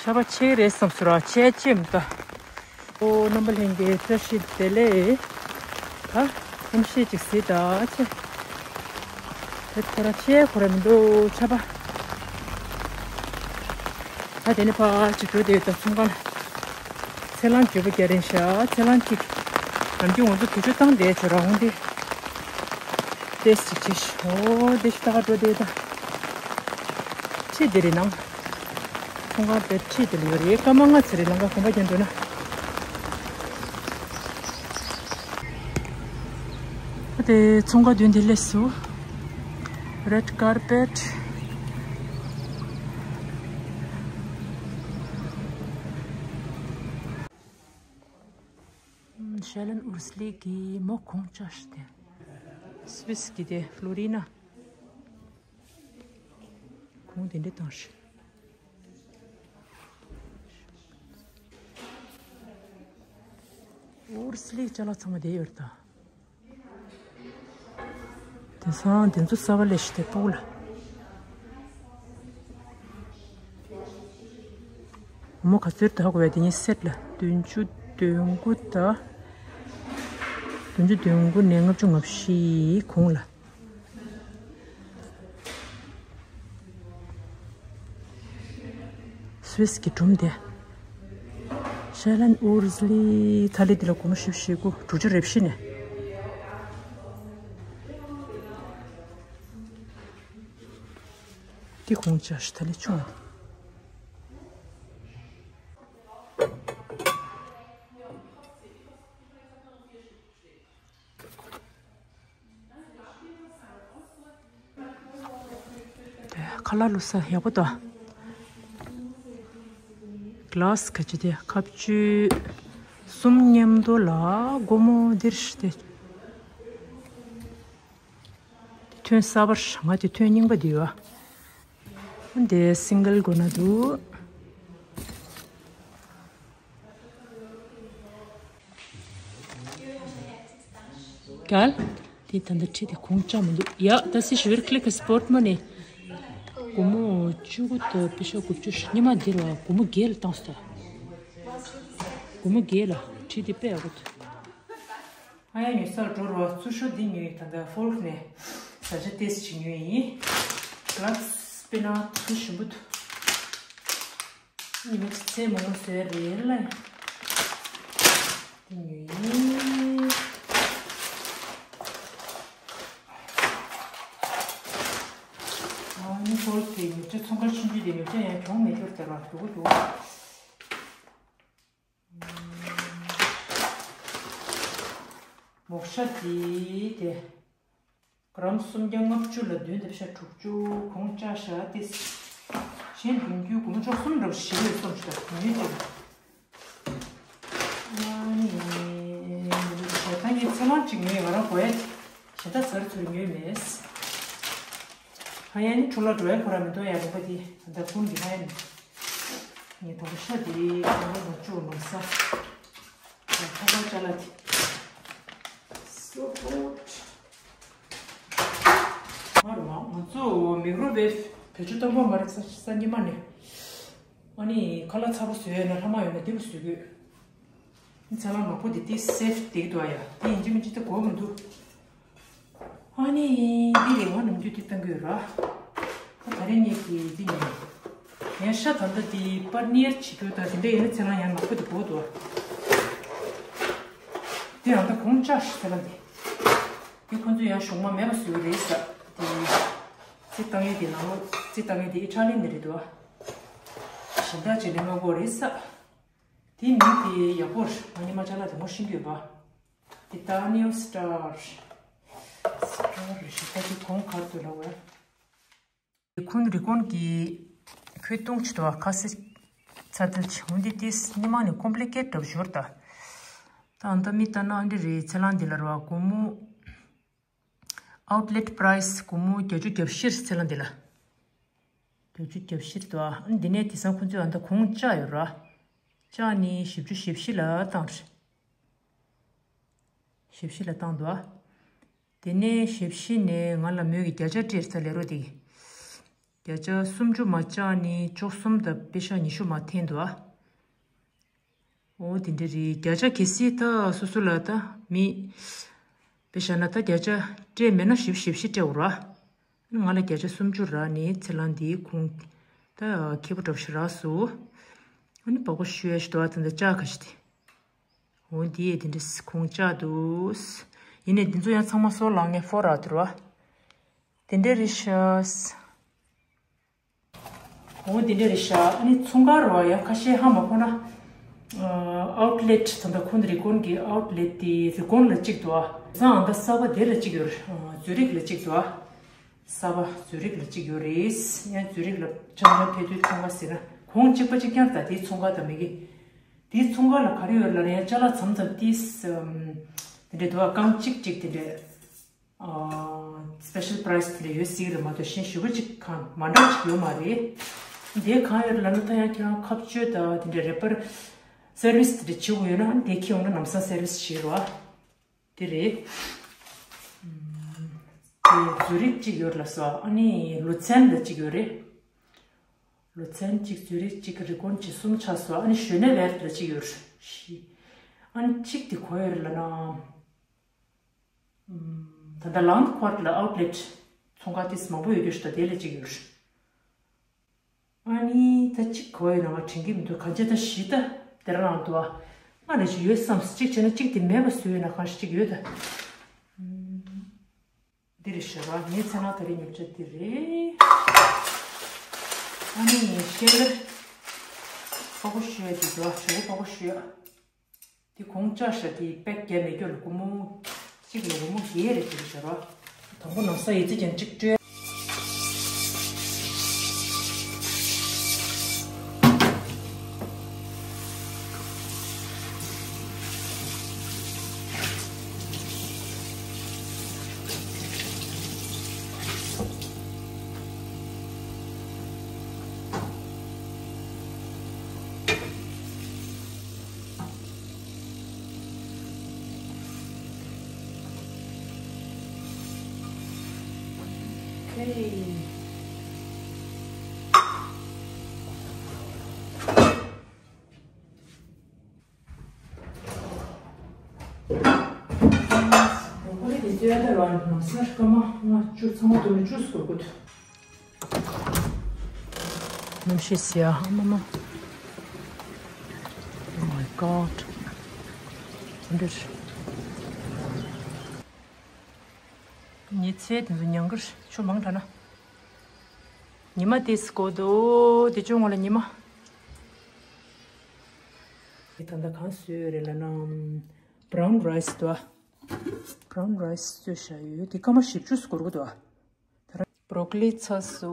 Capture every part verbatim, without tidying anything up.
ཆར་པ་ཆེ་རེད་བསམ་སོང་ར། ཆེ་ཆེ་མི་ད། ཨོ་རྣམ་པ་ལྷན་རྒྱས་བཀྲ་ཤིས་བདེ་ལེགས། ད་ཨེམ་ཤེས་ཅིག་གཟིགས་ད་ཆེ། དེ་ཁོ་ར་ཆེ་ཁོ་ར་མི་འདུག་ཆར་པ། ད་དེ་ནས་ཕར་ཅིག་འགྲོ་བསྡད་ཡོད་ད་ཚོང་ཁང་། ཚལ་སླང་འཇོལ་པོ་རྒྱག་རན་ཤག་ཚལ་སླང་གཅིག་ནམ་རྒྱུན་ང་ཚོ་བེད་སྤྱོད་བཏང་བསྡད་ཆོག་ར་འོང་དེ། ཏེས་ཅིག་ཅིག་ཨོ་དེ་ཤི་ད་ག་འགྲོ་བསྡད་ད། ཁྲིད་དེ་རེད་ནང་། ཁོང་ག་བེད་ཁྲིད་དེ་ལ་ཡོད་རེད། སྐར་མ་ལྔ་ཙམ་རེད་ལམ་ཁ་གོམ་པ་རྒྱག་འདོད་ན། ཨ་དེ་ཚོང་ཁང་མདུན་དེ་སླེབས་སོང་། Red carpet། ཤེ་ལན་ཨུར་སི་ལི་གི་མོ་གོང་ཅག་ཤི་དེ། སུད་སི་གི་དེ་ཧྥ་ལོ་རི་ན། གོང་དེ་འདྲ་བཏང་ཤི། ཨུར་སི་ལི་ཅ་ལག་ཚང་མ་དེ་ཡོད་རེད་ད། དེང་སང་དེ་ཚོ་གསར་པ་ལས་ཤི་དེ་སྤུག་ལ། མོ་ག་ཚོད་ད་གོ་བས་དེ་གཉིས་སེད་ལ་བདུན་ཅུ་དོན་དགུ་ད། བདུན་ཅུ་དོན་དགུ་ནས་ལྔ་བཅུ་ང་བཞི་གོང་ལ། སུད་སི་གི་སྒྲུང་དེ། ཤེ་ལན་ཨུར་སི་ལི་ཐ་ལི་དེ་ལ་སྒོར་མོ་བཞི་བཅུ་ཞེ་དགུ་དྲུག་ཅུ་རེ་བཞི་ནས། དེ་གོང་ཅག་ཤི་ཐ་ལི་ཆུང་། ཁ་ལག་བླུགས་ས་ཡག་པོ་འདུག་གླ་སི་ག་ཅི་དེ་ཁ་བཅུ་གསུམ་མཉམ་དུ་ལ་སྒོར་མོ་འདིར་ཞི་དེ། དེ་ཐོན་གསར་པར་ང་དེ་ཐོན་རྙིང་པ་དེ་ཡོད། འདི་སིང་གལ་སྒོ་ན་འདུག་གལ། དེ་ད་ལྟ་ཁྲིད་དེ་གོང་ཅག་མི་འདུག་ཡ་ད་སི་ཞུ་བེར་ཁི་ལིག་གི་སི་པོར་ཊི་མ་ནི། སྒོར་མོ་བཅུ་དགུ་དང་པི་ཤ་དགུ་བཅུ་ཉི་མ་འདིར་བ་སྒོར་མོ་བརྒྱད་ལ་བཏང་སོང་། སྒོར་མོ་བརྒྱད་ལ་ཁྲིད་དེ་དཔེ་ཡག་པོ་འདུག་ཨ་ཡ་ཉོ་སར་འགྲོ་རོགས། ཚུར་ཤོག་འདི་ཉོས་ཡིན། ད་ལྟ་ཧྥོལ་ནས་ཟ་ཆ་ཏེས་ཅིག་ཉོས་ཡིན། ག་ལ་དཔེར་ན་ཚུར་ཞིམ་པོ་འདུག་ཉི་མ་གཅིག་ཚལ་མང་པོ་བཟོས་རེད་ལ། འདི་ཉོས་ཡིན། ཨ་ནི་ཧྥོལ་གྱི་ཉོ་ཆ་ཚོང་ཁང་ཆུང་ཆུང་དེ་ཉོ་ཆ་ཡང་གྱོང་མེད་རྒྱུར་དེ་རང་འགྲོ་གི་འདུག་མོག་ཤ་དེ་དེ། ག་རམ་སུམ་བརྒྱ་ལྔ་བཅུ་ལ་བདུན་དེ་ཤ་དྲུག་ཅུ་གོང་ལྕགས་ཤ་ཏེ། གཞན་བདུན་རྒྱུ་གོང་ལྕོག་གསུམ་འགྲོ་ཞིག་ཡོད་སོང་ཞིག་ལ་ཉོས་ཅིག་ཨ་ནི། ཞེ་ད་ངས་ཚེ་མང་ཅིག་ཉོས་ང་རང་གོ་ཡ། ཞེ་ད་ཟར་ཚུར་ཉོས་མེད། ཧ་ཡ་ནི་ཆུ་ལ་འགྲོ་ཡ་ཁོ་ར་མི་འདུག་ཡ་རོ་པ་དེ་ད་ཀུན་གྱི་ཧ་ཡ་ནི། ངས་ད་ཤ་དེ་ང་རང་ལ་བཅུག་མ་ས། ད་ཁ་ཁ་ཅ་ལག་དེ། So good. མ་རུ་མ་ང་ཚོ་མིག་རོ་བེ་བེ་ཆུ་གཏོང་པོ་མ་རེད་ས་ས་ཉི་མ་ནས། ཨ་ནི་ཁ་ལག་ཚ་པོ་བཟོས་ཡོད་ན་ལྷ་མ་ཡོད་ན་དེ་བཟོས་དགོས། ཚ་ལ་མང་པོ་དེ་དེ་སེབ་དེ་འདུག་ཡ་དེ་ཡིན་གཅིག་མིན་གཅིག་དེ་གོ་མི་འདུག་ཨ་ནི་འདི་རེ་བ་ནམ་རྒྱུན་དེ་གཏང་གི་ཡོད་ར། ད་ད་རེས་ངས་དེ་འདི་ཉོས། ངས་ཤ་ད་ལྟ་དེ་པར་ནིར་བྱེད་རྒྱུ་དང་དེ་འདྲ་ཡིན་ན་ཚེ་ལ་ཡང་ནག་པོ་དེ་གོ་འདུག་དེ་ཡང་ད་གོང་ལྕགས་ཤིག་ཚེ་ལ་འདི། དེ་ཁོང་ཚོ་ཡང་གཞུང་མ་མེད་པ་བཟོས་རེད་ས། དེ་རྩི་བཏང་ཡས་དེ་ནང་ལོགས་རྩི་བཏང་ཡས་དེ་ཨི་ཊ་ལི་ནས་རེད་འདུག་གཞན་དག་ཅིག་ལས་མ་གོ་རེད་ས། དེ་མིང་དེ་ཡག་པོ་རེད། ང་ཉི་མ་ཅ་ལག་དེ་ངོ་ཤེས་ཀྱི་ཡོད་པ། དེ་ད་ནིའུ་སི་ཊར། སི་ཊར་རེད་ཤག་ད་དེ་གོང་གར་དུ་ལ་བས། དེ་ཁོང་རི་ཀོན་གྱི་ཁོས་བཏུང་ཆུ་དོ་ཁ་སི་ཚ་དལ་ཆེ་འོན་ཏེ་དེ་སི་ཉི་མ་ནས་ཀོམ་པི་ལི་ཀེ་ཊི་འདྲ་བོ་ཞོར་ད། ད་ཨ་མདའ་མི་ལྟ་ན་ཨ་འདྲ་རེད། ཚེ་ལང་འདི་ལ་ར་བ་སྒོར་མོ། ཨའུཊ་ལེཊ་པ་རའི་སི་སྒོར་མོ་བརྒྱད་ཅུ་གྱ་བཞིར་ཚེ་ལང་འདི་ལ། བརྒྱད་ཅུ་གྱ་བཞིར་དོ་ཨ། འདི་ནས་དེང་སང་ཁོང་ཚོས་ཨ་མདའ་གོང་ལྕགས་ཡོད་ར། ལྕགས་ནི་བཞི་བཅུ་ཞེ་བཞི་ལ་བཏང་རེད། ཞེ་བཞི་ལ་བཏང་འདུག་ཨ། དེ་ནས་ཞེ་བཞི་ནས་ང་ལ་མོས་ཀྱི་བརྒྱ་ཆ་སྤྲད་ས་ལས་རོགས་དེ། བརྒྱ་ཆ་སུམ་ཅུ་མ་བཅག་ནི་བཅུ་གསུམ་དང་པེ་ཤག་ཉི་ཤུ་མ་འཐེན་འདུག་ཨ། འོ་དེ་འདྲ་རེད། བརྒྱ་ཆ་གལ་སྲིད་ད་སོ་སོ་ལ་ད་མི་པེ་ཤག་ན་ད་བརྒྱ་ཆ་སྤྲད་མེད་ན་བཞི་བཅུ་ཞེ་བཞི་སྤྲད་འོ་ར། ང་ལ་བརྒྱ་ཆ་སུམ་ཅུ་རག་ནི་ཚེ་ལང་འདིའི་ཁུངས་ད་ཁེ་པོ་འདྲ་པོ་ཞིག་རག་སོང་། ཨ་ནི་པགས་པ་བཤུ་ཡ་ཞིག་འདུག་ཨ། དེ་འདྲ་བཅག་ག་ཞིག་དེ། འོ་འདི་ཡས་དེ་འདྲ་ཁུངས་བཅག་འདུག། ཡིན་ནའི་འདི་ཚོ་ཡང་ཚང་མ་སོ་ལང་ངས་ཕོར་རག་དུ་ར། དེ་འདྲ་རེད་ཤག། འོ་དེ་འདྲ་རེད་ཤག། ཨ་ནི་ཚོང་ཁང་རུ་བ་ཡང་ཁ་ཤས་ཧ་མ་གོ་ན། ཨ་ཨའུ་ཊི་ལེ་ཊི་ད་ལྟ་ཁོང་རི་ཀོན་གྱི་ཨའུ་ཊི་ལེ་ཊི་དེ་རི་ཀོན་ལ་གཅིག་འདུག་ཨ། བཟང་ཨ་ད་གསར་པ་དེ་ལ་གཅིག་ཡོད་རེད། ཨ་ཛུ་རིག་ལ་གཅིག་འདུག་ཨ། གསར་པ་ཛུ་རིག་ལ་གཅིག་ཡོད་རེད། ཡང་ཛུ་རིག་ལ་འཆམ་འཆམ་ཕེབས་དུས་ཚོང་ཁང་ཟེར་ན་གོང་གཅིག་པ་གཅིག་རྐྱང་ད་དེའི་ཚོང་ཁང་དང་མི་གི་དེའི་ཚོང་ཁང་ལ་ག་རེ་ཡོད་ལབ་ན་ཡང་ཅ་ལག་མཚམས་མཚམས་ཏིས་དེ་འདྲ་འདུག་ཨ། རྐང་གཅིག་གཅིག་དེ་འདྲ། ཨ་སི་པེ་ཤལ་པ་རའི་སི་དེ་འདྲ་ཡོད་སྲིད་ཀྱི་རེད་མ་གཏོགས་གཞན་ཞུ་གི་ཅིག་གང་མ་འདྲ་ཅིག་ཡོད་མ་རེད། དེ་གང་ཡོད་ལབ་ན་ད་ཡང་ཁྱེད་རང་ཁ་གཅོད་དང་དེ་འདྲ་རེ་པར་སེར་བིས་དེ་འདྲ་བྱེད་དགོས་ཡོད་ན་དེ་ཁྱེད་འོང་ན་ལམ་སང་སེར་བིས་བྱེད་རོགས་ཨ། དེ་རེད། ཨམ། དེ་ཛུ་རིག་གཅིག་ཡོད་ལ་སོ། ཨ་ནི་ལུ་ཚན་ལ་གཅིག་ཡོད་རེད། ལུ་ཚན་གཅིག་ཛུ་རིག་གཅིག་རི་ཀོན་གཅིག་གསུམ་ཆགས་སོ། ཨ་ནི་ཞོ་ནེ་ཝེར་ལ་གཅིག་ཡོད་རེད། ཨ་ནི་གཅིག་དེ་གོ་ཡོད་རེད་ལབ་ན། ཨམ། ད་ལྟ་ལང་ཁོར་ལ་ཨའུ་ཊི་ལེ་ཊི་ཚོང་ཁང་ཏིས་མང་པོ་ཡོད་རྒྱུ་ཞིག་ད་དེ་ལ་གཅིག་ཡོད་རེད། ཨ་ནི་ད་གཅིག་གོ་ཡོད་ན་ང་དྲན་གྱི་མི་འདུག། གང་ཅི་ད་བཞི་ད་དེ་རང་འདུག་ཨ། ང་ལ་ཞིག་ཡོད་བསམ། གཅིག་བྱས་ན་གཅིག་དེ་མེད་པ་བཟོས་ཡོད་ན་གང་ཞིག་གཅིག་ཡོད་ད། འདི་རེད་ཤག་ར། ངའི་ཚེ་ན་ད་རེས་ཉོ་ཆ་འདི་རེད། ཨ་ནི་ཤེལ་ལེར་པགས་པ་བཤུ་ཡ་འདི་འདུག་ཨ། ཞོག་པགས་པ་བཤུ་ཡ། དེ་གོང་བཅག་ཤག། དེ་པེག་རྒྱབ་མེད་རྒྱུ་ལ་སྒོར་མོ་གཅིག་ལ་སྒོར་མོ་བརྒྱད་རེ་དེ་རེད་ཤག་ར། དང་པོ་ནང་ས་ཡི་ཙི་ཅན་གཅིག་སྤྲོད། Okay. ཀོ་ལི་དེ་ཚོའི་ཨ་ད་ར་ནང་སར་སྐར་མ་ལྔ་བཅུ་ཚང་མ་བསྡོམས་ནས་བཅུ་ཟེར་དགོས་ཀྱི་འདུག། གནམ་གཤིས་ཟེར་ཡ་ཨ་མ་མ། Oh my God. འདིར། ཉི་ཚེ་དེ་ཚོ་ཉང་གར་ཆུ་མང་དྲགས་ན། ཉི་མ་དེ་སྐོར་དུ་དེ་ཅུང་ངོ་ལ་ཉི་མ། དེ་ད་ལྟ་གང་བཟོས་ཡོད་རེད་ལབ་ན། བྷ་རའུན་རའི་སི་དོ། བྷ་རའུན་རའི་སི་བཟོས་བཞག་ཡོད། དེ་སྐར་མ་བཞི་བཅུ་སྐོར་གི་འདུག། ད་ར་བྷ་རོ་ཀོ་ལི་ཚ་སུ་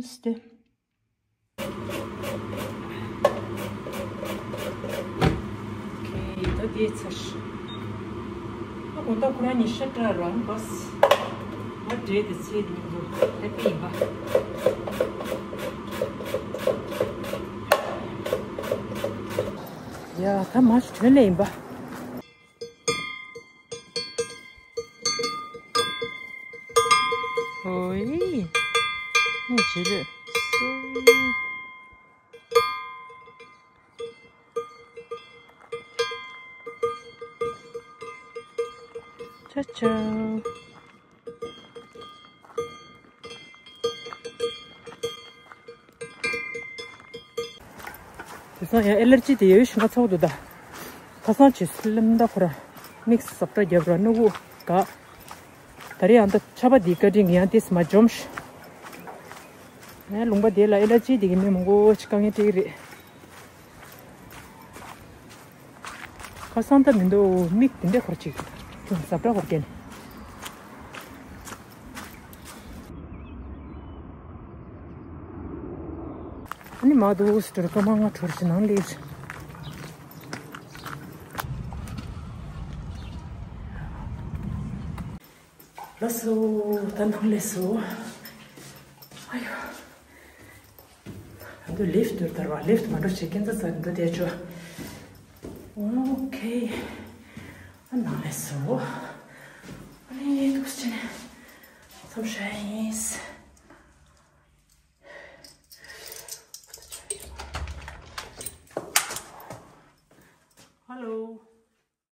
སྟེ། ད་དེ་ཚར། ཨ་དགོང་དག་ཁོ་རང་གཉིས་ཤ་སྐྲག་རང་བས། ང་འདྲེ་དེ་ཚེ་དེ་མི་འདུག་ཧེ་པི་ཡིན་པ། ཡ་ད་མ་ཞིག་དོན་ལས་ཡིན་པ། ཨོའི། ངས་བྱེད་ལོས། ཆ་ཆ། དེང་སང་ཡང་ཨེ་ལར་ཇི་དེ་ཡོད་ཤི་ང་ཚོགས་འདུག་ད། ཁ་སང་ཆེ་སི་ལེམ་ད་ཁོ་ར་མིག་སི་ཟབ་དྲ་རྒྱབ་ར་ནུ་གུ་ག། ད་རེས་ཡང་ད་ཆ་པ་འདི་བཀའ་དྲིན་གྱི་ཡང་ཏིས་མ་འཇོམས་ཤི། ངའི་ལུང་པ་དེ་ལ་ཨེ་ལར་ཇི་དེ་གི་མི་མང་པོ་ཅིག་དཀའ་ངལ་འཕྲད་ཀྱི་རེད། ཁ་སང་ད་མི་འདུག་མིག་དེ་འདྲ་འཁོར་ཅིག་ཁྱོད་ཟབ་དྲ་འཁོར་ཀྱིན། ཨ་ནི་མ་འདུག་སི་ཊོར་སྐར་མ་ལྔ་དྲུག་ཅིག་ནང་སླེབས། ལགས་སོ། ད་ནང་སླེབས་སོ། ཨ་ཡོ། ཨ་འདུ་ལིཕ་ཊི་དུ་དར་བ། ལིཕ་ཊི་མ་འགྲོ་བྱེད་ཀན་ཙ་ཙ་འདུ་བསྡད་ཆོག། ཨོ་ཁེ། ཨ་ནང་སླེབས་སོ། ཨ་ནི་འདུག་སེ་བྱས་ནས་མཚམས་བཞག་ཡིན།